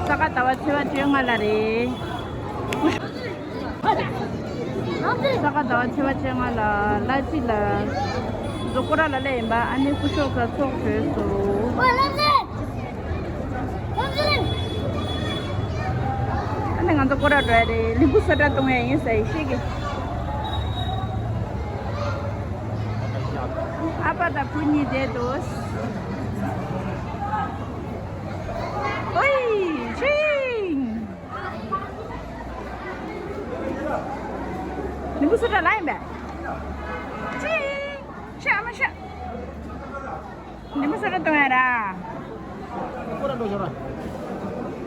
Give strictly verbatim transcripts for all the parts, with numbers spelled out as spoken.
ས་ག་ཟླ་བ་ཚེས་པ་བཅོ་ལྔ་ལ་རེད། ས་ག་ཟླ་བ་ཚེས་པ་བཅོ་ལྔ་ལ་ལ་ཅི་ལ་རྫོགས་སྐོར་ར་ལ་ལ་ཡིན་པ། ཨ་ནི་སྐུ་ཞབས་ཚ་ཚོགས་བྲོས་སོ། ཨ་ནི་ང་ཚོ་སྐོར་ར་འགྲོ་ཡ་རེད། ལིམ་བུ་སོ་ཊ་གཏོང་ཡ་ཡིན་ས་ཡི་ཤེས་གི། ཨ་ཕ་དང་བུ་གཉིས་བསྡད་འདུག། ཨོའི། ཤིང་། ནི་བུ་སུ་འདྲ་ལ་ཡིན་པས། ཤིང་། ཤ་མ་ཤ། ནི་བུ་སུ་འདྲ་གཏོང་ཡ་ར།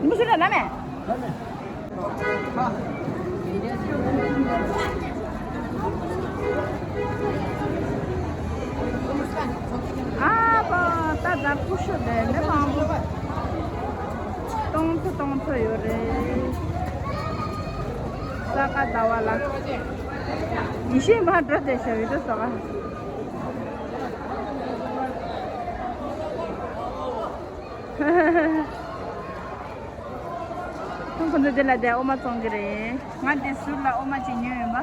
ནི་བུ་སུ་འདྲ་ལ་མེད། ཨ་ཕ་ད་ད་སྐུ་ཞབས་དེ་མི་མང་པོ། སྟོང་ཚོ་སྟོང་ཚོ་ཡོད་རེད། ས་ག་ཟླ་བ་ལ། ཡེ་ཤེས་མ་འགྲོ་དེ་ཤ་བི་དེ་ས་ག་ཁོང་ཚོ་འདི་ལ་བསྡད་འོ་མ་བཙོང་གི་རེད། ང་འདི་ཟུར་ལ་འོ་མ་ཅིག་ཉོས་ཡོད་མ།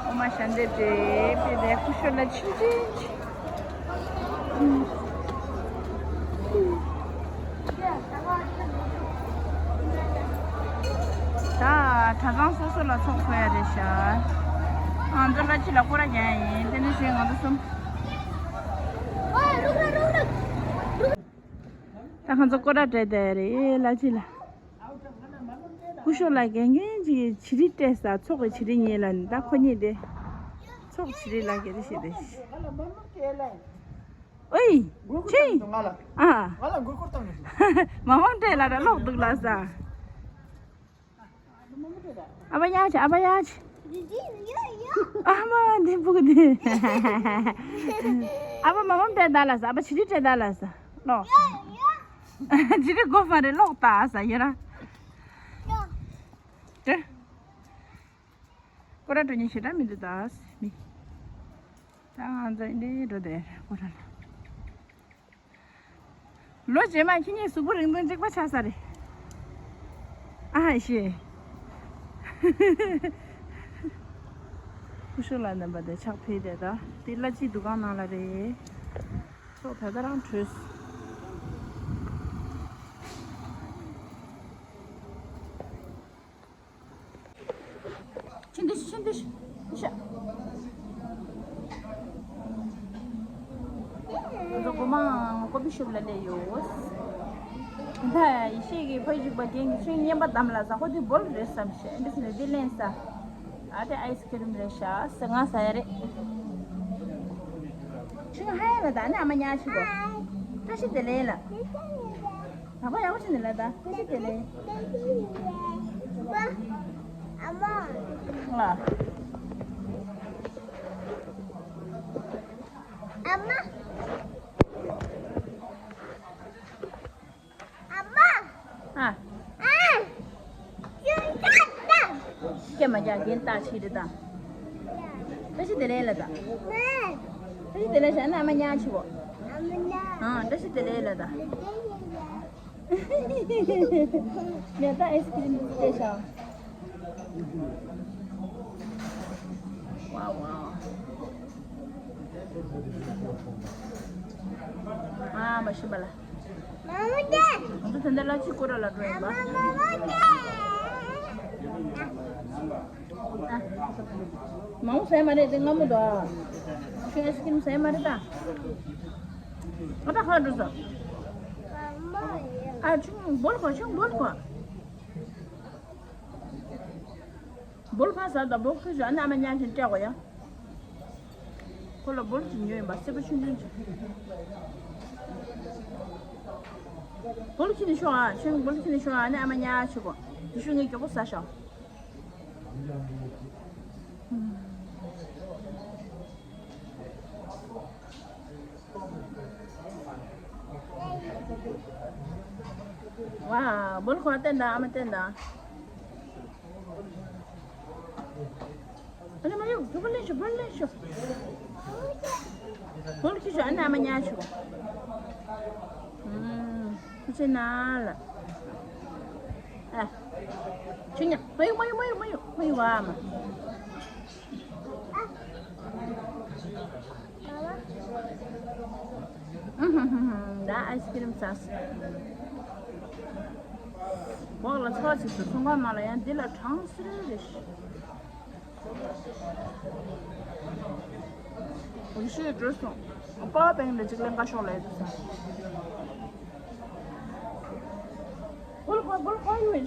འོ་མ་ཞལ་འདེབས་རེད། དཔེ་དེ་སྐུ་ཞབས་ལ་ཆིན་ཆིན་ཆིན། ད་གྲྭ་ཚང་སོ་སོ་ལ་ཚོགས་འཁོར་ཡ་རེད་ཤག་ང་ཚོ་ལ་ཅི་ལ་སྐོར་ར་རྒྱག་ཡ་ཡིན། དེ་ནས་ཞེས་ང་ཚོ་གསུམ། ད་ང་ཚོ་སྐོར་ར་སྤྲད་བསྡད་རེད་ལ་ཅི་ལ། སྐུ་ཞབས་ལ་རྒན་རྒན་ཅིག་གིས་བྱི་རིལ་སྤྲད་ས། ཚོགས་ཀྱི་བྱི་རིལ་ཉོས་ལ་ནི་ད་ཁོ་གཉིས་དེ། ཚོགས་བྱི་རིལ་ལ་ག་རེ་བྱེད་དེ། ཨོའི། ཆི། ཨ། ང་ལ་མགོ་སྐོར་བཏང་མི་ཤེས། མ་འོངས་སྤྲད་ལ་ར་ལོག་འདུག་ལ་ས། ཨ་ཕ་ཡ་ཆི། ཨ་ཕ་ཡ་ཆི། ཨ་མ་འདི་ཕུག་འདི། ཨ་ཕ་མ་འོངས་སྤྲད་ད་ལ་ས། ཨ་ཕ་བྱི་རིལ་སྤྲད་ད་ལ་ས། ལོག། བྱི་རིལ་དགོས་མ་རེད། ལོག་ད་ས་ཡ་ར། དེ། སྐོར་ར་འགྲོ་མཁན་ཞེ་དྲག་མི་འདུག་ད་མི། ད་ང་ཚོ་འདི་འགྲོ་དེ་སྐོར་ར་ལ། ལོ་རྗེས་མ་ཁྱེད་གཉིས་གཟུགས་པོ་རིང་ཐུང་གཅིག་པ་ཆགས་ས་རེད། ཨ་ཧ་ཤེ། སྐུ་ཞབས་ལགས་རྣམ་པ་དེ་ཕྱག་ཕེབས་དེ་ད་དེ་གླ་སྤྱི་འདུ་ཁང་ནང་ལ་རེད། ཚོགས་ད་ལྟ་རང་གྲོལ། ཕྱིན་ཏེ་ཕྱིན་ཏེ་ཤ། ང་ཚོ་སྒོ་མང་ཀོ་ཕི་ཤོབ་ལ་སླེབས་ཡོད། ད་ཡེ་ཤེས་ཀྱི་ཕ་ཡུལ་གཅིག་པ་རྒན་གྱིས་ཤིང་རྔན་པ་བསྡམས་ལ་ཟ། ཁོ་དེ་སྦོལ་རེད་བསམ་ཤེས་འདི་ནས་འདི་ལེན་ས། ཨ་དེ་ཨའི་སི་ཀི་རིམ་རེད་ཤག་ཟ། ང་ཟ་ཡ་རེད། ཤིང་ཧ་ཡ་ལ་ད་ནི་ཨ་མ་ཉག་ཆེ་གོ། བཀྲ་ཤིས་བདེ་ལེགས་ལ། ད་ཁོ་ཡག་པོ་བྱས་ནས་ལབ་ད། བཀྲ་ཤིས་བདེ་ལེགས། ཨ་མ། ལ། ཨ་མ། ཨ་མ། ཨ། ཨ། ཅུང་ཙག་ཙག་སྐད་མ་རྒྱག་རྒན་བཏགས་ཤིག་རེད་ད། བཀྲ་ཤིས་བདེ་ལེགས་ལ་ད། བཀྲ་ཤིས་བདེ་ལེགས་བྱས་ན་ཨ་མ་ཉག་ཆེ་གོ། ཨ། བཀྲ་ཤིས་བདེ་ལེགས་ལ་ད། ངས་ད་ཨའི་སི་ཀི་རིམ་འདི་སྤྲད་བཞག་ཝའོ་ཝའོ། ཨ་མ་ཤི་བ་ལ། ང་ཚོ་ད་ལྟ་གླ་སྤྱི་སྐོར་ར་ལ་འགྲོ་ཡིན་པ། མ་འོངས་ཟ་ཡ་མ་རེད་དེ་སྔ་མོ་འདུག་ཨ། ཁྱོད་ཨའི་སི་ཀི་རིམ་ཟ་ཡ་མ་རེད་ད། ཨ་ད་ཁ་འགྲོ་ས། ཨ་ཆུང་སྦོལ་གོ། ཆུང་སྦོལ་གོ། སྦོལ་ཕ་ཟ་ད་སྦོལ་ཁུ་བཞག་ན་ཨ་མ་ཉག་ཆེན་སྤྲད་གོ་ཡ། ཁོ་ལ་སྦོལ་ཅིག་ཉོས་ཡིན་པ། སེར་པོ་ཆུང་ཆུང་ཅིག་སྦོལ་ཁྱེར་ནས་ཤོག་ཨ། ཆུང་སྦོལ་ཁྱེར་ནས་ཤོག་ཨ་ནི་ཨ་མ་ཉག་ཆེ་གོ། དེ་ཤུ་ངས་མགྱོགས་པོ་ཟ་ཤོག་ཝ། སྦོལ་ཁོ་བསྟན་དང་ཨ་མ་བསྟན་དང་། ཨ་ནི་མ་ཡོང་། དུ་བ་ལེན་ཤོག་སྦོལ་ལེན་ཤོག་སྦོལ་ཁྱེར་ཤོག་ཨ་ནི་ཨ་མ་ཉག་ཆེ་གོ། ཨུམ། ཁུ་ཆེ་ན་ལ། ཆུ་ཉག་མ་ཡུ་མ་ཡུ་མ་ཡུ་མ་ཡུ་མ་ཡུ་བ་མ། ཨུ་ཧུ་ཧུ་ཧུ། ད་ཨའི་སི་ཁི་རིམ་ཟ་སོང་། འོག་ལ་ཚོགས་ཅིག་སོང་། ཚོང་ཁང་ནང་ལ་ཡང་འདི་ལ་གྲང་སེ་རེད། འུ་ཤོས་འགྲོ་སོང་། ཨ་པ་པེང་ལ་གཅིག་ལེན་ཀ་ཤོག་ལ་ཡོད་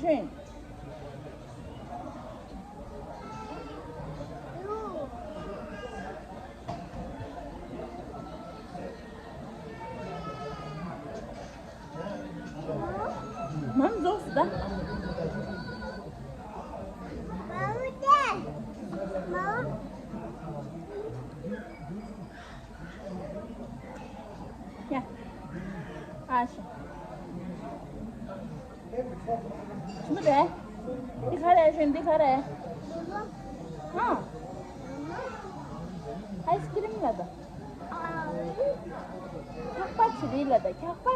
ས། མང་རྫོགས་སུ་ད། ཡ། ཨ་ཤ། ཞིམ་པོ་རེད། འདི་ག་རེ་ཞོན། འདི་ག་རེ། ཨ། ཨའི་སི་ཁི་རིམ་ལ་ད། འཁྱག་པ་ཆི་རིལ་ལ་ད། འཁྱག་པ།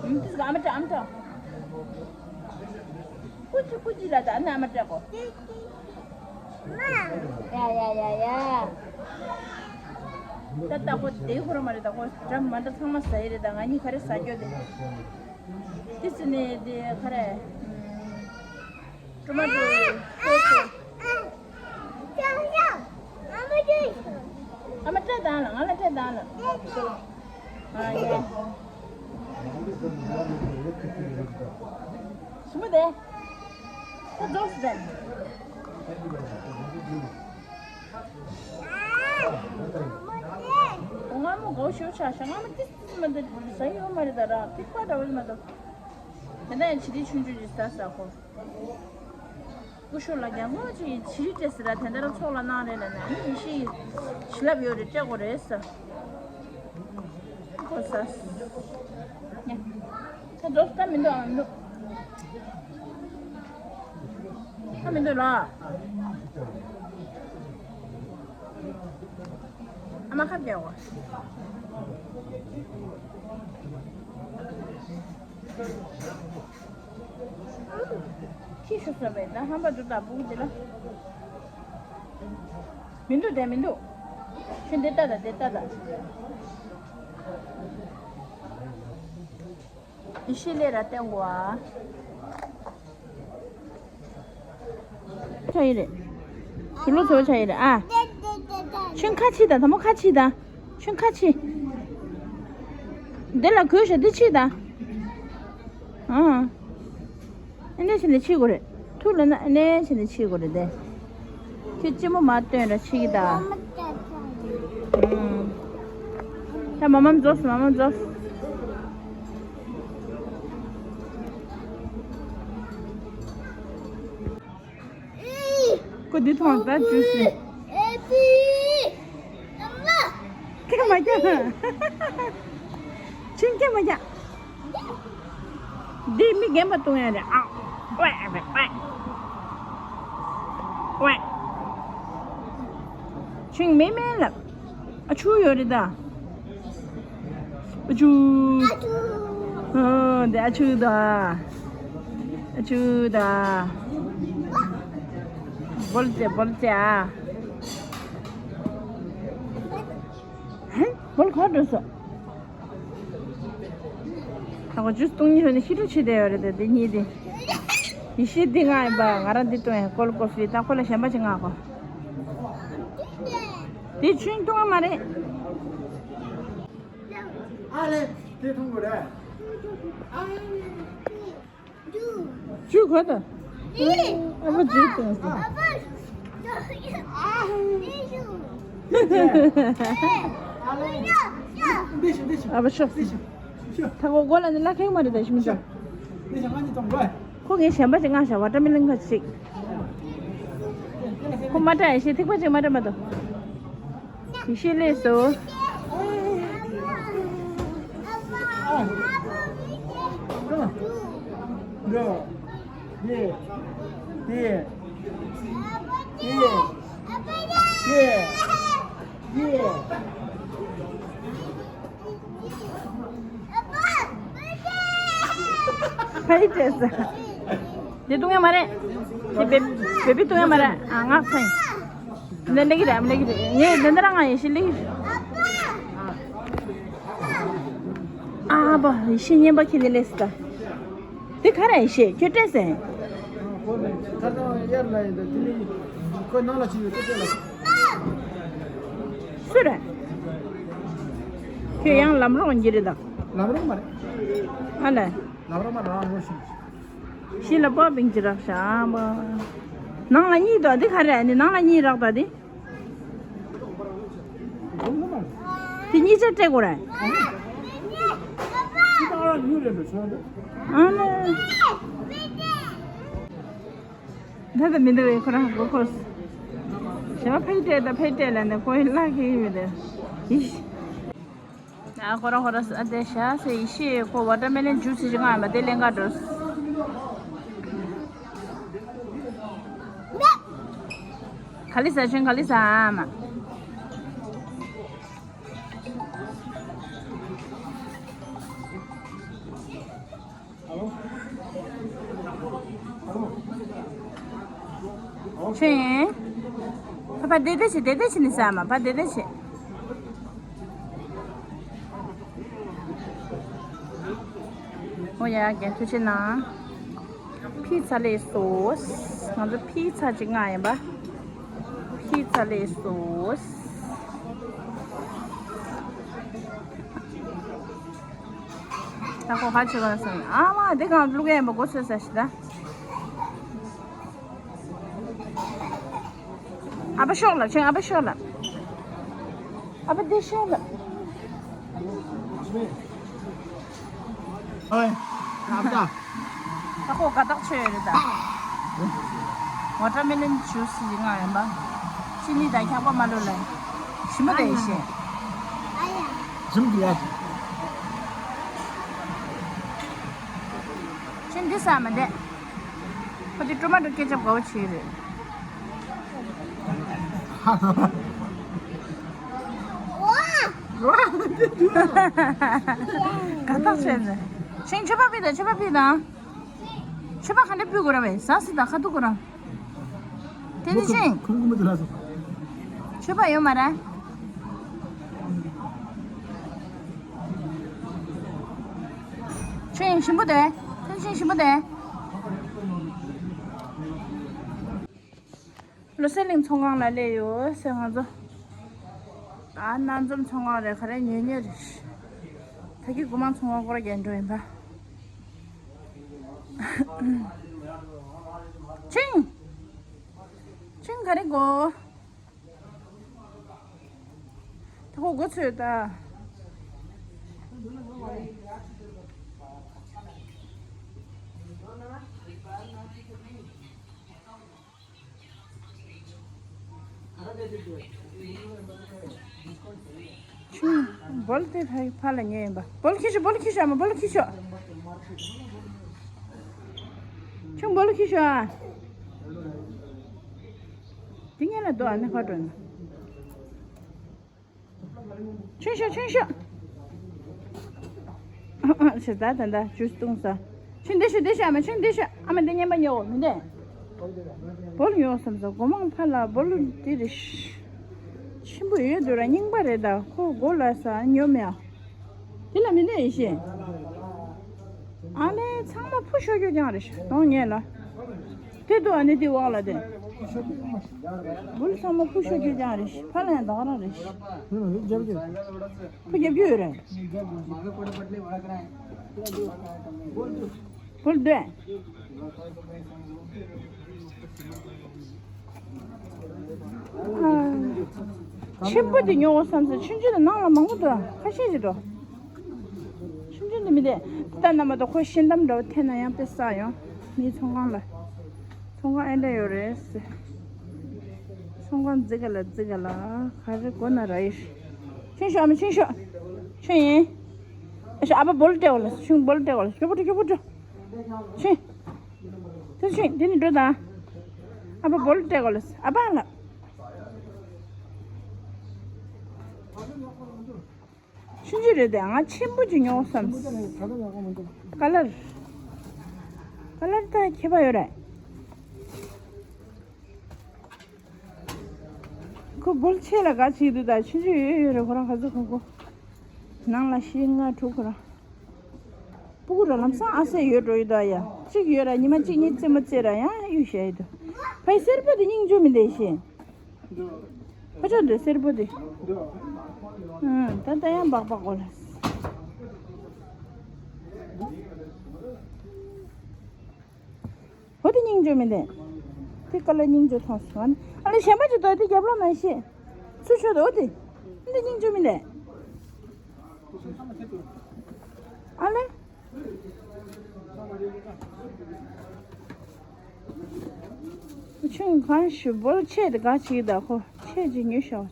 ཨུམ། དེ་ཟ་ཨ་མ་སྤྲད། ཨ་མ་སྤྲད། ཀུ་ཅི་ཀུ་ཅི་ལ་ད། ཨ་ནི་ཨ་མ་སྤྲད་གོ། ཡ་ཡ་ཡ་ཡ། ད་ད་ཁོ་དེ་ཁོ་ར་མ་རེད། ད་ཁོ་འདྲ་མ་འདྲ་ཚང་མ་ཟ་ཡི་རེད། ད་ང་གཉིས་ག་རེ་ཟ་རྒྱུ་དེ། དེ་ཟེར་ནས་དེ་ག་རེ། ཨུམ། ཊོ་མ་ཊོ་སོ་སི། ཨ་མ་སྤྲད་དང་ལ། ང་ལ་སྤྲད་དང་ལ། ཨ་ཡ། ཞིམ་པོ་དེ། ད་རྫོགས་སོང་། སྔ་མོ་གོ་ཤོ་ཆ་ཤ། སྔ་མོ་ཏིས་ཏིས་མ་འདི་ཟ་ཡོད་མ་རེད། ད་ར་ཐིག་པ་འདྲ་བོ་མ་འདུག་དེ་ནས་ཡང་ཆི་རིལ་ཆུང་ཆུང་ཅིག་ཟ་ཟ་ཁོ། སྐུ་ཞབས་ལ་རྒྱལ་མོ་ཅིག་ཆི་རིལ་སྤྲད་ཟེར་ར། དེ་འདྲ་ཚོགས་ལ་གནང་རེད་ལ་ནི། ཨ་ནི་ཡེ་ཤེས་བྱིན་རླབས་ཡོད་རེད། སྤྲད་དགོས་རེད་ཟེར། ཁོ་ཟ། ཉ། ད་རྫོགས་སོང་། ད་མི་འདུག་ཨ་མ་མི་འདུག་ད་མི་འདུག་ལ། ཨ་མ་ཁ་བརྒྱབ་བ། ཁྱི་ཤོར་སོང་བས་ད་ཧམ་པ་འདུག་ད་སྤུ་གུ་དེ་ལ། མི་འདུག་དེ་མི་འདུག་ཁྱོད་འདི་ལྟ་ད། འདི་ལྟ་ད། ཡེ་ཤེས་ལས་ར་བསྟན་གོ་ཨ། ཆ་ཡི་རེད། ཞུ་ལོ་ཚོ་ཆ་ཡི་རེད་ཨ། ཆུན་ཁ་ཕྱེ་ད། དམ་པོ་ཁ་ཕྱེ་ད། ཆུན་ཁ་ཕྱེ། འདི་ལ་གོས་ཞོ་འདི་ཕྱེ་ད། ཨང་། ཨ་ནེ་བྱས་ནས་ཕྱེ་དགོས་རེད། ཐུག་ལ་ན་ཨ་ནེ་བྱས་ནས་ཕྱེ་དགོས་རེད་དེ། ཁྱོད་ལྕི་མོ་མ་སྟོན་ར་ཕྱེ་གི་ད། ཨང་། ད་མ་མ་རྫོགས་སོང་། མ་མ་རྫོགས་སོང་། ཁོ་འདི་མཐོང་ད་ཇུས་སི། སྐད་མ་རྒྱག་ཆིང་སྐད་མ་རྒྱག་འདི་མི་རྒན་པ་བཏུང་ཡ་རེད་ཨ། ཝེ་ཝེ་ཝེ། ཝེ། ཆིང་མེ་མེ་ལབ། ཨ་ཆུ་ཡོད་རེད་ད། ཨ་ཆུ། ཨ་འདི་ཨ་ཆུ་ད། ཨ་ཆུ་ད། བོལ་ཙེ་བོལ་ཙེ་ཨ། ཧན་བོལ་ཁ་འགྲོ་སོ། ད་ཁོ་ཇུས་བཏུང་ཉིན་ནས་ཤི་ཁྲོ་བྱེད་བསྡད་ཡོད་རེད་དེ། འདི་གཉིས་དེ། ཡེ་ཤེས་འདི་ང་ཡིན་པ། ང་རང་འདི་བཏུང་ཡ་ཀོལ་ཀོ་ཕི། ད་ཁོ་ལ་གཞན་པ་ཅིག་མངགས་གོ། དེ་ཆུན་བཏུང་བ་མ་རེད། ཨ་ལེ། དེ་འཐུང་དགོས་རེད། ཨ་ལེ། ཇུས་ག་ད། ཨ་མ་ཇུས་བཏུང་སོང་། ཨ་མ་ཤོག་ད་ཁོ་མགོ་ལ་ནི་ལ་ཁེག་མ་རེད་ད་ཞི་མི་ཅང་། ཁོ་ངའི་གཞན་པ་ཅིག་མངགས་བཞག་ཝ་ཊ་མི་ལོན་ཁ་ཅིག་ཁོ་མ་སྤྲད་ཡེ་ཤེས་ཐིགས་པ་ཅིག་མ་སྤྲད་མ་གཏོགས། ཡེ་ཤེས་ལས་སོ། ཕ་ཡི་སྤྲད་ས། དེ་བཏུང་ཡ་མ་རེད། དེ་བེ་བེ་བི་བཏུང་ཡ་མ་རེད། ཨ་ང་ཚང་། འདི་འདྲ་གི་རེད། ཨ་མ་འདྲ་གི་རེད། ངས་འདི་འདྲ་རང་ཡིན་ཤི་ལི། ཨ་བ་ཡིན་ཤི་ཉན་པ་ཁྱེད་ནི་ལས་ས། དེ་ག་རེ་ཡིན་ཤི་ཁྱོད་སྤྲད་ས། ཁོ་ནི་ཁ་སང་དབྱར་ལ་ཡིན་ད་དེ་ནི་ཁོ་ནང་ལ་ཕྱིན་ཡོད་དེ་སྤྲད་ལ། སུ་རེད། ཁྱོད་ཡང་ལམ་རོགས་འགྱིར་རེད་ད། ལམ་རོགས་མ་རེད། ཨ་ལས། ལམ་རོགས་མ་རང་རོགས་ཤིག་ཤི་ལ་པ་བིང་ཅི་རག་ཤ་མ། ནང་ལ་གཉིས་དོ་འདི་ག་རེ་ནི་ནང་ལ་གཉིས་རག་ད་འདི། དེ་གཉིས་ཆ་སྤྲད་དགོས་རེད། ཨ་ལས། ད་ད་མི་འདུག་བས་ཁོ་རང་གོ་ཁོ། ཞེ་མ་ཕེ་སྤྲད་ད་ཕེ་སྤྲད་ལ་ནི་ཁོ་ཡི་ལག་གི་ཡིན་མི་འདུག་ཡིས། ཨ་ཁོ་ར་ཁོ་ར་ཨ་དེ་ཤ་སེ་ཡི་ཤེས་ཁོ་ཝ་ཊར་མེ་ལོན་ཇུས་ཞིག་ང་མ་དེ་ལེན་ག་འགྲོ། ག་ལི་ས་ཆུན་ག་ལི་ས་ཨ་མ། ཆེན། ཕ་ཕ་བདེ་བདེ་བྱེད། བདེ་བདེ་བྱེད་ནི་ཟ་མ་ཕ་བདེ་བདེ་བྱེད། ཨོ་ཡ་རྒན་ཐུགས་རྗེ་གནང་། ཕི་ཚ་ལེ་སོ། ང་ཚོ་ཕི་ཚ་ཅིག་མངགས་ཡིན་པ། ཕི་ཚ་ལེ་སོ། ད་ཁོ་ཧ་ཆེ་ག་སོང་། ཨ་མ་འདི་གང་བླུག་ཡན་པ་གོ་སོ་ས་ཞིག་ད། ཨ་ཕ་ཤོག་ལ་ཆེན། ཨ་ཕ་ཤོག་ལ། ཨ་ཕ་འདི་ཤོག་ལ། ཨོའི། ཨ་ཕ་ད། ད་ཁོ་དགའ་རྟགས་ཆེ་ཡོད་རེད་ད། ཝ་ཊར་མེ་ལོན་ཇུས་ཡིན་ང་ཡིན་པ། ཅི་ནི་ད་འཁྱག་པ་མ་ལོ་ལ། ཞིམ་པོ་དེ་ཤེས། ཞིམ་གི་ཡ། ཁྱོད་འདི་ཟ་མ་བསྡད། ཁོ་དེ་ཊོ་མ་ཊོ་ཀེ་ཅབ་དགའ་བོ་བྱེད་རེད། དགའ་ཐག་ཆོད་ནས། ཤིང་ཆུ་བ་ཕི་དང་། ཆུ་བ་ཕི་དང་། ཆུ་བ་ག་འདྲ་ཕུད་དགོས་ར་བས། ཟ་སི་དང་ཁ་ཐུག་དགོས་ར། དེ་ནི་ཤིང་། ཁུང་ཁུང་མི་འདུག་ལ་སོ། ཆུ་བ་ཡོད་མ་རེད། ཆུ་ཡིན་ཞིམ་པོ་དེ། ཐུན་ཤིང་ཞིམ་པོ་དེ། བློ་གསལ་གླིང་ཚོང་ཁང་ལ་སླེབས་ཡོད་ཟེར་ང་ཚོ། ཨ་སྣ་འཛོམས་ཚོང་ཁང་རེད། ག་རེ་ཉོས་ཉོས་རེད། ད་གི་དགུ་མང་ཚོང་ཁང་སྐོར་རྒྱག་འགྲོ་ཡིན་པ། ཆིང་། ཆིང་ག་རེ་དགོས། ད་ཁོ་མགོ་ཚོས་ད། ཆུང་། བོལ་དེ་ཕ་ཕ་ལ་ཉོས་ཡིན་པ། བོལ་ཁྱི་ཤོག་བོལ་ཁྱི་ཤོག་ཨ་མ་བོལ་ཁྱི་ཤོག་ཆུང་བོལ་ཁྱི་ཤོག་ཨ། དེ་ངན་ལ་རྡོ་ཨ་ནི་ཕ་འགྲོ་ན། ཆུང་ཤོག་ཆུང་ཤོག་ཨ་ཨ་ཞེ་ད་ད་ད་ཇུས་བཏུང་ས། ཆུང་འདི་ཤོག་འདི་ཤོག་ཨ་མ་ཆུང་འདི་ཤོག་ཨ་མ་འདི་ཉན་པ་ཉོ་མི་འདི། བོལ་ཉོ་བསམ་ས། སྒོ་མང་ཕ་ལ་བོལ་འདི་རེད། ཆེན་པོ་ཡོད་འདུག་ར། རྙིང་པ་རེད་ད། ཁོ་མགོ་ལ་ས་ཉོ་མེད་ཨ། དེ་ལ་མི་འདོད་ཡིན་ཤེས། ཨ་ལས་ཚང་མ་ཕུ་ཤོ་རྒྱུ་རྐྱང་རེད་ཤག་གདོང་ངན་ལ། དེ་འདུག་ཨ་ནི་དེ་འོག་ལ་དེ། འབུལ་ཚང་མ་ཕུ་ཤོ་རྒྱུ་རྐྱང་རེད་ཤག་ཕ་ལ་ཡང་ད་ག་རང་རེད་ཤག་ཕུ་རྒྱབ་རྒྱུ་ཡོད་རེད། འབུལ་འདོད། ཆེན་པོ་དེ་ཉོ་བསམ་སོང་། ཆུང་ཆུང་དེ་ནང་ལ་མང་པོ་འདུག་ཁ་ཤས་ཤིག་འགྲོ། ཆུང་ཆུང་དེ་མི་དེ། ད་རྣམ་པ་དང་ཁོ་ཤེས་ལྡན་འདྲ་བོ་འཐེན་ན་ཡང་དཔེ་བསགས་ཡོང་། མིའི་ཚོང་ཁང་ལ། ཚོང་ཁང་ཨེ་འདྲ་ཡོད་རེད་ཟེར། ཚོང་ཁང་རྫི་ག་ལ་རྫི་ག་ལ། ག་རེ་དགོས་ན་ར་ཡིན། ཆུང་ཤོག་ཨ་མ་ཆུང་ཤོག་ཆུང་ཡིན། ཨ་ཤ་ཨ་ཕ་བོལ་སྤྲད་གོ་ལ། ཆུང་བོལ་སྤྲད་གོ་ལ། ཤོག་པོ་ཏྲོ་ཤོག་པོ་ཏྲོ། ཆུང་། དེ་ཆུང་དེ་ནི་འགྲོ་དང་། ཨ་ཕ་བོལ་སྤྲད་གོ་ལ། ཨ་ཕ་ལ། ཆུང་ཆུང་རེད་དེ། ང་ཆེན་པོ་ཅིག་ཉོ་བསམ། ཀ་ལར། ཀ་ལར་ད་ཁྱད་པར་ཡོད་རེད། ཁོ་སྦོལ་ཆེ་ལ་ག་ཅིག་འདུག་ད་ཆུང་ཆུང་ཡོད་ཡོད་རེད། ཁོ་རང་ག་ཚོད་ཁོ་ཁོ་ནང་ལ་ཤི་ང་ཕྲུ་གུ་ར། སྤུ་གུ་ར་ལམ་སང་ཨ་སེ་ཡོད་འགྲོ་ཡོད་ད་ཡ། གཅིག་ཡོད་ར་ཉི་མ་གཅིག་གཉིས་རྩེད་མོ་རྩེ་ར་ཡང་གཡུག་བཞག་ཡོད་དོ། ཕའི་སེར་པོ་དེ་སྙིང་རྗེ་མི་འདུག་ཤེས། ཁོ་ཅོག་འདི་སེར་པོ་འདི། ཨང་། ད་ལྟ་ཡང་སྦག་སྦག་གོ་ལ། འོ་དེ་སྙིང་རྗེ་མི་འདུག་དེ་ཀ་ལ་སྙིང་རྗེ་མཐོང་སོང་། ཨ་ལེ་གཞན་པ་ཅིག་ད་དེ་རྒྱབ་ལོག་ན་ཤེས། ཚུར་ཤོག་དོ་དེ། འདི་སྙིང་རྗེ་མི་འདུག་ཨ་ལེ། ཆུང་གང་ཞུ་སྦོལ་ཆེ་དེ་ག་ཅིག་ད་ཁོ་ཆེ་ཅིག་ཉོས་ཤོག་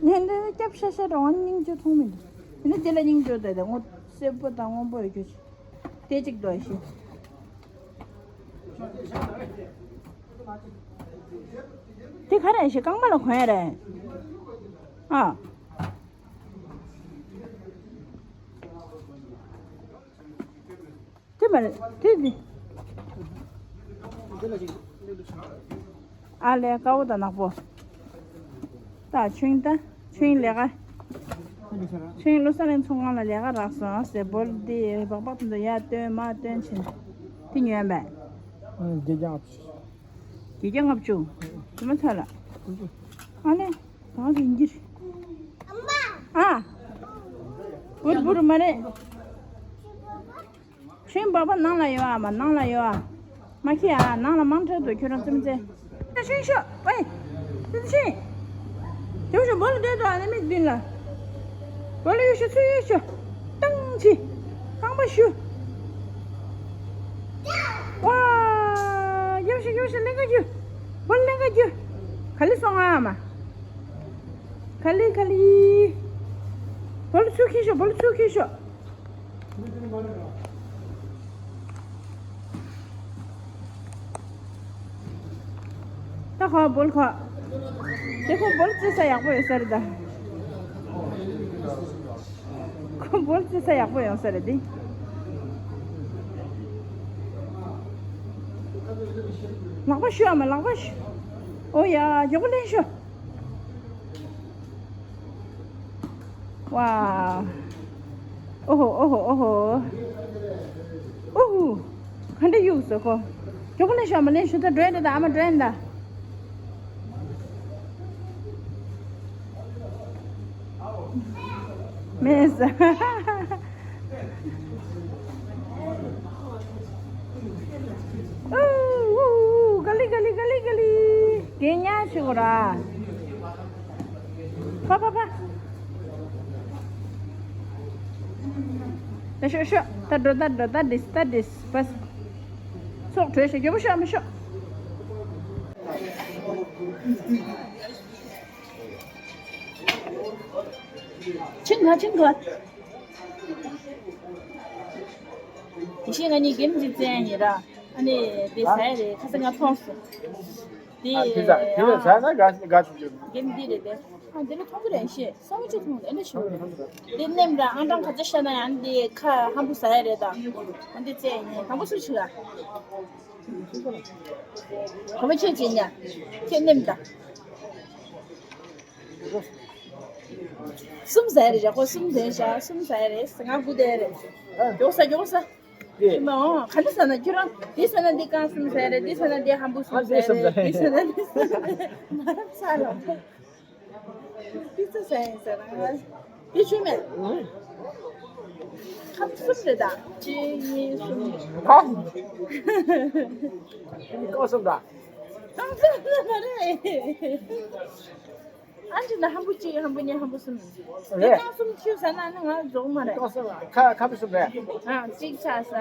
ངས་འདི་སྐྱབས་ཤ་ཤ་འདྲ་བ་སྙིང་རྗེ་མཐོང་མི་འདུག་དེ་ནི་དེ་ལ་སྙིང་རྗེ་ད་དེ་ངོ་སེར་པོ་དང་སྔོན་པོ་ཡོད་རྒྱུ་ཅིག་དེ་གཅིག་འདུག་ཤི། དེ་ག་རེ་ཞིག་རྐང་པ་ལ་གོན་ཡ་རེད། ཨ། དེ་མ་རེད་དེ་དེ། ཨ་ལས་དཀར་པོ་དང་ནག་པོ། ད་ཆུང་ད་ཆུང་ལས་ཀ་ཆུང་བློ་གསལ་གླིང་ཚོང་ཁང་ལ་ལས་ཀ་རག་སོང་ཟེར། སྦོལ་དེ་སྦག་སྦག་དེ་ཚོ་ཡར་སྟོན་མར་སྟོན་བྱས་ནས་དེ་ཉོས་པས། ཨ་བརྒྱད་བརྒྱ་ལྔ་བཅུ། བརྒྱད་བརྒྱ་ལྔ་བཅུ། དེ་མ་ཚར་ལ། ཨ་ལེ། ད་རིན་གྱིས། ཨ། བུར་བུར་མ་རེད། ཆུན་པགས་པ་ནང་ལ་ཡོད་ཨ་མ་ནང་ལ་ཡོད་ཨ། མ་ཁྱི་ཨ་ནང་ལ་མང་དྲགས་འདུག་ཁྱོད་རང་རྩེད་མོ་རྩེ། ད་ཆུན་ཤོག་ཨེ། ཏི་ཏི་ཆུན། དེ་བ་ཤོག་སྦོ་ལོ་བསྡད་འདུག་ཨ་ནི་མིག་མདུན་ལ། སྦོ་ལོ་གཡུག་ཤོག་ཚུར་གཡུག་ཤོག་ཏང་ཆི། རྐང་པ་གཞུ། ཝ། གཡུག་ཤོག་གཡུག་ཤོག་ལེན་ག་རྒྱུ། སྦོ་ལོ་ལེན་ག་རྒྱུ། ག་ལེ་སོང་ཨ་མ། ག་ལེ་ག་ལེ། སྦོ་ལོ་ཚུར་ཁྱེར་ཤོག་སྦོ་ལོ་ཚུར་ཁྱེར་ཤོག་ད་ཁོ་སྦོལ་ཁོ། དེ་ཁོ་སྦོལ་རྩེ་ས་ཡག་པོ་ཡོད་ས་རེད་ད། ཁོ་སྦོལ་རྩེ་ས་ཡག་པོ་ཡོང་ས་རེད་དེ། ལག་པ་གཞུ་ཨ་མ་ལག་པ་གཞུ། ཨོ་ཡ་མགྱོགས་པོ་ལེན་ཤོག་ཝ། ཨོ་ཧོ་ཨོ་ཧོ་ཨོ་ཧོ། ཨོ་ཧུ། ག་འདྲ་གཡུག་སོ་ཁོ། མགྱོགས་པོ་ལེན་ཤོག་ཨ་མ་ལེན་ཤོག་ད་འགྲོ་ཡ་འདྲ་ད་ཨ་མ་འགྲོ་ཡ་འདྲ། མེད་ས། ཨུ་ཨུ་ཨུ་ག་ལི་ག་ལི་ག་ལི་ག་ལི། རྒན་ཉག་ཆེ་གོ་ར། ཕ་ཕ་ཕ། ད་ཤོག་ཤོག་ད་འགྲོ་ད་འགྲོ་ད་འདིས་ད་འདིས་པས། ཚོགས་གྲོལ་ཤོག་མགྱོགས་པོ་ཤོག་མ་ཤོག་ཆིང་ག་ཆིང་ག་དེ་བཞིན་ང་གཉིས་གེམ་ཅིག་རྩེ་ཡ་ཡིན་ར། ཨ་ནི་དེ་ཟ་ཡ་རེད་ཁ་སང་ང་མཐོང་སོང་། དེ་ཨ་དེ་ཟ་དེ་ལ་ཟ་ན་དགའ་དགའ་ཆུང་ཆུང་། གེམ་འདི་རེད་དེ། ཨ་འདི་ལ་མཐོང་གི་རེད་ཤེས་ས་བོན་ཅིག་མཐོང་རེད་འདྲ་ཞིག་རེད། དེ་ནེམ་ར་ཨང་གྲངས་ག་ཚོད་བཤད་ན་ཡང་འདི་ཁ་ཧམ་བུ་ཟ་ཡ་རེད་ད། ཨ་འདི་རྩེ་ཡ་ཡིན་དང་པོ་སུ་ཆི་ལ། ག་མ་ཁྱོད་ཅི་ཉ། ཁྱོད་ནེམ་ད། གསུམ་ཟ་ཡ་རེད་ར་ཁོ་གསུམ་དོན་ཤ་གསུམ་ཟ་ཡ་རེད་ང་དགུ་དེ་རེད། མགྱོགས་ས་མགྱོགས་ས། ཞིམ་པ་འོང་ག་འདི་ཟ་ན་ཁྱོད་རང་འདི་ཟ་ན་འདི་རྐང་གསུམ་ཟ་ཡ་རེད་འདི་ཟ་ན་འདི་ཧམ་བུ་གསུམ་ཟ་ཡ་རེད་འདི་ཟ་ན་འདི་ཟ་ན་འདི་ཟ་ལ། པི་ཙ་ཟ་ཡ་ཟ་ན་ང་འདི་ཆུ་མེད། ཁམ་གསུམ་རེད་ད་གཅིག་གཉིས་གསུམ། ཁམ་གསུམ་ད། ཁམ་གསུམ་མ་རེད། ཨ་འདྲི་ན་ཧམ་བུ་གཅིག་ཧམ་བུ་གཉིས་ཧམ་བུ་གསུམ། རེད། རྐང་གསུམ་ཁྱིའུ་ཟ་ན་ནི་ང་རྫོགས་མ་རེད། རྐང་གསུམ་ཁ་ཁ་བུ་གསུམ་རེད། ཨ་གཅིག་ཆ་ས།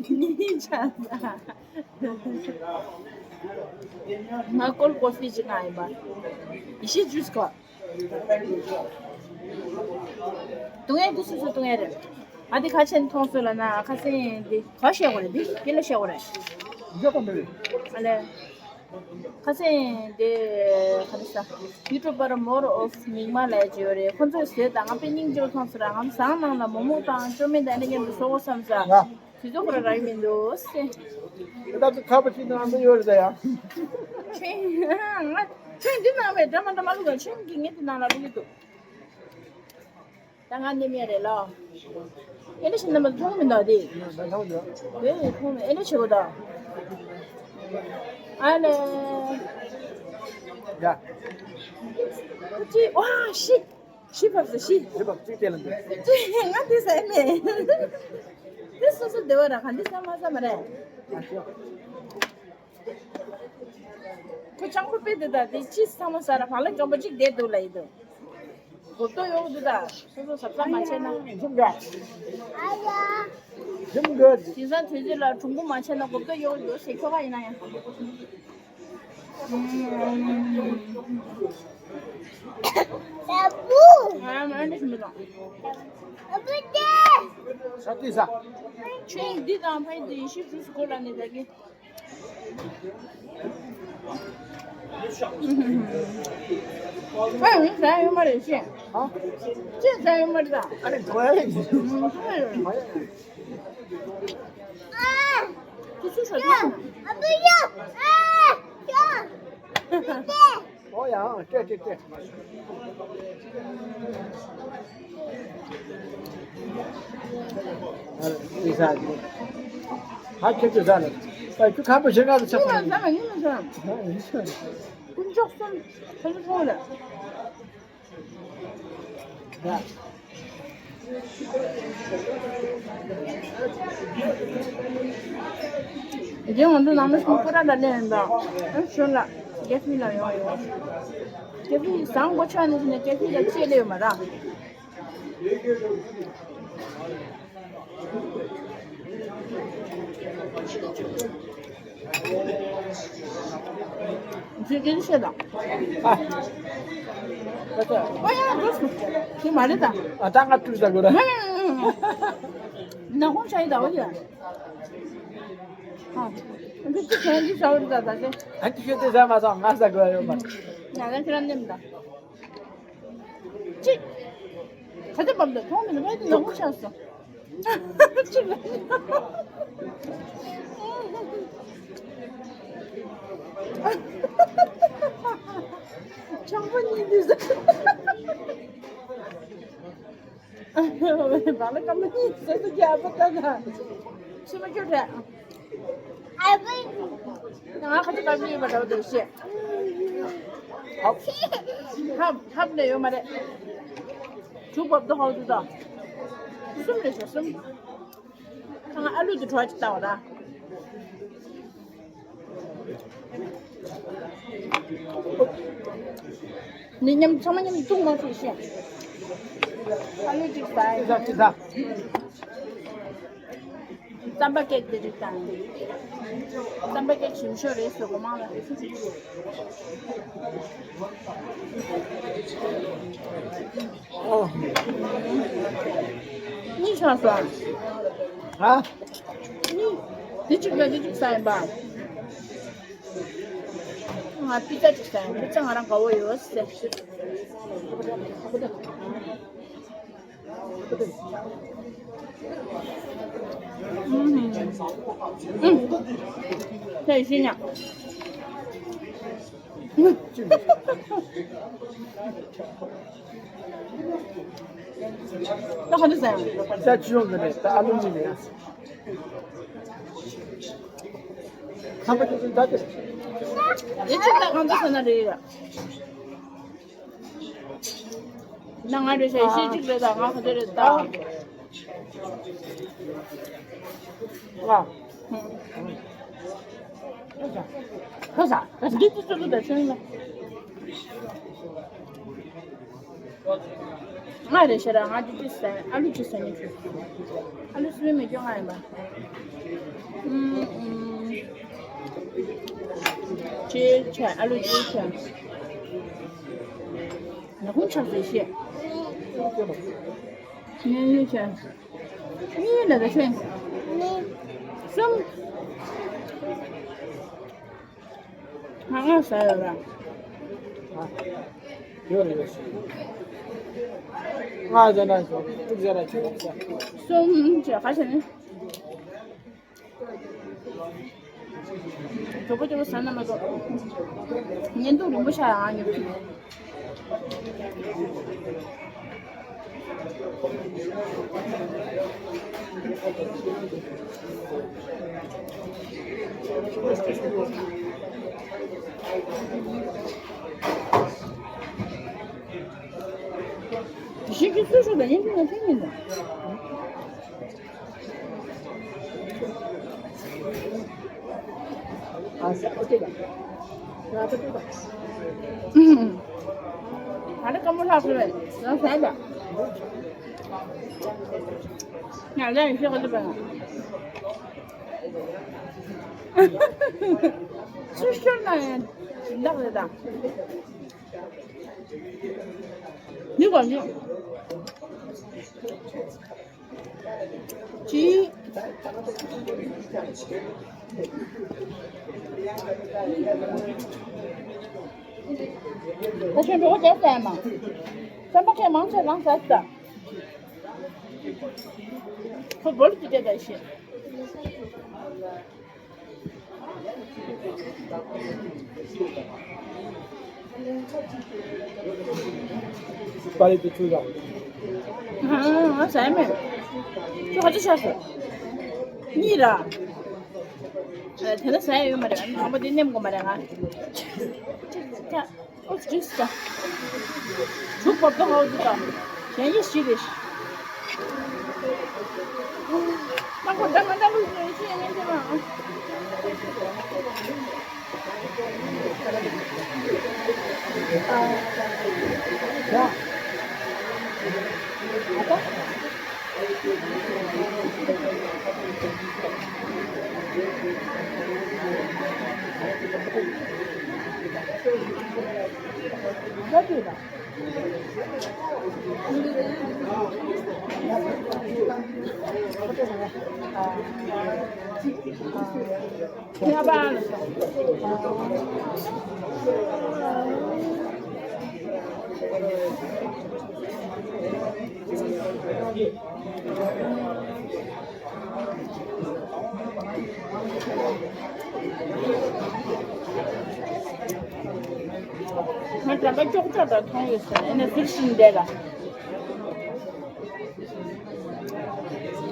གཉིས་ཆ་ས། ང་ཀོལ་ཀོ་ཕི་གཅིག་གང་ཡིན་པ། ཡེ་ཤེས་ཇུས་ཁོ། བཏུང་ཡས་འདི་སུ་སུ་བཏུང་ཡས་རེད། ང་འདི་ཁ་ཆེན་མཐོང་སོང་ལ་ན་ཁ་སེང་འདི་ག་བཤད་དགོས་རེད་འདི་འདི་ལ་བཤད་དགོས་རེད། འཇོག་པ་མི་རེད། ཨ་ལེ། ཁ་སང་དེ་ག་རེ་ཟ། YouTuber more of མིག་དམར་ལབ་ཡ་ཅིག་ཡོད་རེད། ཁོ་ཚོས་ཟས་དང་ང་དཔེ་སྙིང་རྗེ་པོ་མཐོང་སོང་ར། ང་ཟངས་ནང་ལ་མོག་མོག་དང་ཅོ་མེད་དང་ཨ་ནི་མཉམ་དུ་བཟོ་དགོས་བསམ་ས། ང་། དུས་ཚོད་ཁོ་ར་རག་གི་མི་འདུག་ཟེར། ད་ཚོ་ཁ་པ་ཅིག་ནང་དུ་ཡོད་རེད་ད་ཡ། ཆེན། ང་ཆེན་འདི་ནང་བའི་འདྲ་མ་འདྲ་མ་ལུག་ལ་ཆེན་གྱི་ངས་འདི་ནང་ལ་ལུག་གི་འདུག་ད་ང་ནི་མེད་རེད་ལ། ཨེ་འདྲ་ཞིག་རྣམ་པ་མཐོང་མི་འདུག་དེ། ད་མཐོང་འདུག་དེ་མཐོང་མི་ཨེ་འདྲ་བྱེད་དགོས་ད། ཨ་ལེ། ཡ། ཅི་ཝ་ཤི། ཤི་བབས་སོ་ཤི། ཤི་བབས་གཅིག་དེ་ལ་འདུག་ཅི་ང་དེ་ཟ་ཡི་མེད། དེ་སོ་སོ་བདེ་བ་ར་ག་འདི་ཟ་མ་ཟ་མ་རེད། ཨ་ཤོ། ཁོ་སྤྱང་པོ་དཔེ་དེ་དང་དེ་ཅི་ཚང་མ་ཟ་ར་བག་ལེབ་སྐམ་པོ་གཅིག་བསྡད་འདུག་ལབ་ཡི་འདུག་གོ་ཏོ་ཡོག་འདུག་ད་སོ་སོ་གཟབ་གཟབ་མ་བྱས་ན། ཨ་ཡ། དེང་སང་དུས་ཚོད་ལ་གྲུང་པོ་མ་བྱས་ན་གོ་ཏོ་ཡོག་འདུག་ཟེར་ཁྱོ་ག་ཡིན་ན་ཡང་། ཨ་མ་ཨ་ནི་ཞིམ་པོ་དང་། ས་ཏི་ས། ཆུ་འདི་དང་ཕ་ཡི་འདི་ཡི་ཤི་ཇུས་གོ་ལ་ནི་ད་གི། ཨ་ཡང་ཟ་ཡོད་མ་རེད་ཤི། ཨ། ཅི་ཟ་ཡོད་མ་རེད་ད། ཨ་རེ་གོ་ཡ་རེད། ཨ་ཡ། ཁྱི་ཤི་ཤོག་ཨ་བུ་ཡ། ཨ་ཡ། ཨོ་ཡ། སྤྲད་སྤྲད་སྤྲད། ཨ་ཁྱོད་ཚོ་ཟ་ལ། ཨ་ཁྱོད་ཁམ་བུ་ཞིག་ང་ཚོ་ཆགས་སོང་། ཉི་མ་ཟ་ལ་ཉི་མ་ཟ། ཨ་ཡིན་ཤག་དཀོན་མཆོག་གསུམ་ཁྱོད་ཚོ་ལ། ཡ། རྗེས་ང་ཚོ་ནང་མི་གསུམ་སྐོར་ར་ལ་སླེབས་ཡིན་པ། ཨ་ཞོར་ལ་ཀེ་ཧྥེ་ལ་ཡོང་ཡོང་། ཀེ་ཧྥེ་བཟང་པོ་ཆགས་ནས་ཟིན་ན་ཀེ་ཧྥེ་ལ་ཅེས་སླེབས་ཡོད་མ་ར། འཛུལ་འཛུལ་བཤད་དང་། ཨ། ཨ་ཡ་འགྲོ་སོང་། དེ་མ་རེད་ད། ཨ་ད་ང་ཀྲུག་ཟ་དགོས་ར། ནག་ཁུང་ཆ་ཡི་ད་འོ་ཡ། ཨ། འདི་ཅི་གན་འདི་ཟ་འོ་རེད་ད་ད་དེ། ཨ་ཅི་ཁྱོད་དེ་ཟ་མ་སོང་ང་ཟ་དགོས་ཡོད་མ། ང་ད་ཁྱོད་རང་ནེམ་ད། ཅི། ད་ལྟ་བབ་ད་མཐོང་མི་འདུག་ཨེ་ནག་པོ་ཆགས་སོང་། ཅི་ལ། ཆང་པ་གཉིས་འདུག་ཟེར། བག་ལ་སྐམ་པོ་གཉིས་ཟེར་སོ་རྒྱ་པ་ལྟ་ན། ཕྱི་མ་ཁྱོད་རེད། ང་ཁ་ཆེ་ཀ་མི་ཡོད་པ་འདྲ་བོ་འདུག་ཤེས། ཧབ། ཧབ་ནས་ཡོད་མ་རེད། དྲུག་བབ་དོ་ཧོ་དུ་དང་། གསུམ་རེད་ཤག་གསུམ། ང་ཨ་ལུ་དེ་གྲོགས་ཅིག་བཏང་བ་ར། འདི་མཉམ་ཚང་མ་མཉམ་དུ་བཙུགས་མ་ཐུབ་ཤེས། ཨ་ལུ་གཅིག་ཟ་ཡིན། ཅི་ཟ་ཅི་ཟ། རྩམ་པ་ཀེག་དེ་རིགས་དང་། རྩམ་པ་ཀེག་ཞིམ་ཤོས་རེད་ཟེར་གོ་མང་ལ། ཨོ། གཉིས་ཆགས་སོང་། ཧ། གཉིས། འདི་གཅིག་དང་འདི་གཅིག་ཟ་ཡིན་པ། ང་པི་ཙ་གཅིག་ཟ་ཡིན། པི་ཙ་ང་རང་དགའ་བོ་ཡོད་ཟེར། ཨུམ། ཨུམ། ད་ཡིན་ཤེས་ཉག་ད་ག་འདྲ་ཟ་ཡང་། ད་ཅི་ཡོང་གི་རེད། ད་ཨ་ལུ་གཉིས་ནས་ཡང་། ཁམས་པ་ཅི་ཅི་ད་དེ། དེ་ཅི་ད་གང་འདྲ་ཟ་ན་རེད་ཡ། ན་ང་རེ་ཤ་ཤེས་གཅིག་རེད་ད། ང་ག་ཚོད་རེད་ད། ང་། ཁ་ས་ཁ་ས་འདི་ཅི་ཚོད་ལུགས་ད་ཆུང་ལ། ང་རེ་ཤ་ར་ང་འདི་ཅི་ཟ་ཨ་ལུ་ཅི་ཟ་ནི་ཆུ། ཨ་ལུ་སུ་མི་སྐྱོ་ང་ཡིན་པ། ཨུམ་ཨུམ། ཅེ་ཆ་ཨ་ལུ་ཅེ་ཆ། ནག་ཁུང་ཆགས་ཟེར་བཤད། ཉན་ཡོད་ཆ། གཉིས་ལ་ད་ཆེན། གསུམ། ང་ང་ཟ་ཡོད་ར། ཡོད་རེད་ཡོད། ལྔ་ཟ་ན་ཆོག་དྲུག་ཟ་ན་ཆོག་གསུམ་བྱས་ཁ་ཤས་ནི། གྲོགས་པོ་གྲོགས་པོ་ཟ་ན་མ་གཏོགས། བརྙན་ཐུང་རིང་པོ་ཆགས་ཡང་ཉོབ་ཀྱི་མེད། ཞིག་གི་སུ་ཞུ་དང་ཡིན་གྱི་ང་ཐེངས་ཡིན་དང་། ཨ་ཟ་ཨོ་ཏེ་ད། ང་ཚོ་ཏེ་ད། ཨུམ། ད་ནི་སྐམ་པོ་ལྷག་ཟེར་བས་ང་ཟ་ད། ང་ལན་ཤོད་ག་ལ་བ། སུ་ཤོར་ན་ཡང་ལག་རེད་ད། མི་གོ་མི། ཅི། ད་ཁྱོད་འགྲོ་བ་རྒྱག་ཟེར་མ། སེམས་པ་ཁས་མང་ཆེ་ལངས་ཟེར་ད། ཁོ་བོར་གྱི་བསྡད་ད་ཤེས། པ་རེད་དུ་ཚུར་ར། ང་ཟ་ཡ་མེད། ཁྱོད་ཁ་ཅིག་ཆགས་སོང་། གཉིས་ར། དེ་ལ་ཟ་ཡ་ཡོད་མ་རེད། ཨ་ནི་དང་པོ་དེ་ནེམ་དགོས་མ་རེད་ང་། ཨོ་ཙི་ཙི། དྲུག་བབ་ཏོ་ཧའོ་ཙི་ཙི། གཞན་ཡེ་ཤི་རེ། ནང་ཁོ་འདྲ་མ་འདྲ་ལུགས་ཡེ་ཤི་ཡེ་ངན་ཅེ་མ། ཡ། ཨ་ད། ང་དྲན་པ་ཅོག་ཅོག་འདྲ་མཐོང་ཡོད་ཟེར་ནས་ཟུར་ཞིག་འདས་ལ།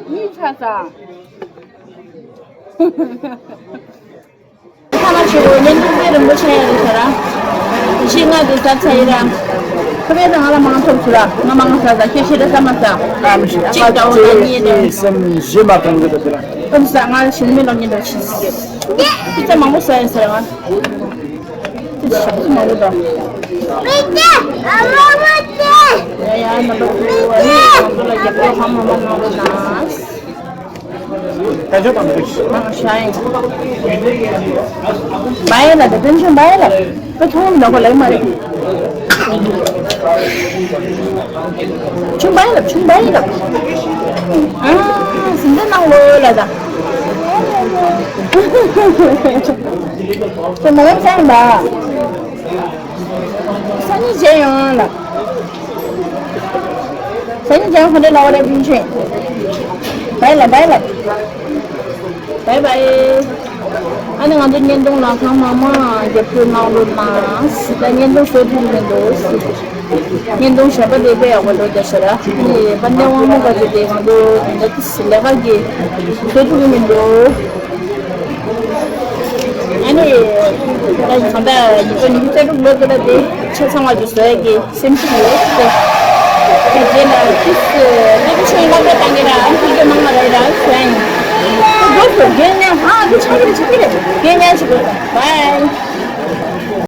གཉིད་ཆགས་ས། ཐ་མ་ཆེ་བོ་བརྙན་ཐུང་དཔེ་རིང་པོ་ཆགས་ཡ་རེད་ཟེར་ར། ཞིག་ང་དེ་ཟ་ཚ་ཡི་ར། ཁ་བའི་ད་ང་ལ་མང་ཐོབ་སུ་ར། ང་མང་ཟ་ཟ་ཁྱེད་ཤེས་རེ་ས་མ་ཟ། གཅིག་འདྲ་བོ་ད་གཉིས་རེད། སེམས་ཞེ་མ་དང་གི་ད་ཟེར་ར། ཨམ་ཟ་ང་ཞིག་མི་ལོ་གཉིས་འདྲ་ཆེ་ཟིག་གི། ཕི་ཚ་མང་པོ་ཟ་ཡ་ཟེར་ར་ང་། ཕི་ཚ་ཞབས་ཕི་མང་པོ་ད། ཕི་ཚ་ཨ་མ་མ་ཚེ། ཡ་ཡ་ན་ལོ་ཁུ་ཨ་ནི་ང་ཚོ་ལ་རྒྱབ་སྐྱོར་ཧ་མ་མ་གནང་རོགས་གནང་། ད་ཆོག་དང་འདུག་ཨ་ཤ་ཡིན། བ་ཡེ་ལ་ད་དོན་ཆུང་བ་ཡེ་ལ་ད་ཐུང་ལ་གོ་ལེ་མ་རེད། ཆུང་བ་ཡེ་ལ་ཆུང་བ་ཡེ་ལ། ཨ་ཟིན་ད་ནང་ལོ་ལ་ད། ཁྱོད་མ་ལབ་ཚང་ལ། སང་ཉིན་མཇལ་ཡོང་ལ། སང་ཉིན་མཇལ་ཡོང་ཁོ་འདྲ་ལ་བ་རེད་བུན་ཆེན། བའི་ལ་བའི་ལ། བའི་བའི། ཨ་ནི་ང་ཚོ་བརྙན་ཐུང་ལ་གང་མང་མང་རྒྱབ་སྐྱོར་གནང་རོགས་གནང་། ད་བརྙན་ཐུང་བཟོ་ཐུབ་མི་འདུག་བརྙན་ཐུང་གཞན་པ་ལས་དཔེ་ཡག་པོ་འགྲོ་བསྡད་ཤག་ར། ཨ་ནི་དཔལ་ལྡན་དབང་མོ་ག་ཚོད་དེ་ང་ཚོ་ད་ལྟ་ལས་ཀ་གི་བཟོ་ཐུབ་ཀྱི་མི་འདུག་ཨ་ནི། ད་གང་ལྟར་ཉིས་སྟོང་ཉི་ཤུ་རྩ་དྲུག་ལོ་དེ་ལ་དེ་ཆ་ཚང་བ་ཅིག་བཟོ་ཡ་གི་སེམས་ཤུགས་ཡོད་དེ། དེ་རྗེས་ལ་ཏིས་ལྟ་བུ་ཆོས་ཡིན་ལག་པ་བཏང་གི་ར་ཨ་ཕི་གི་མང་མ་ར་ར་བཟོ་ཡ་ཡིན། ཁོ་རྒྱལ་ཉན་ཧ་འདི་ཆགས་ཀྱི་རེད་ཆགས་ཀྱི་རེད་རྒྱལ་ཉན་ཞིག་དགོས་དང་བ།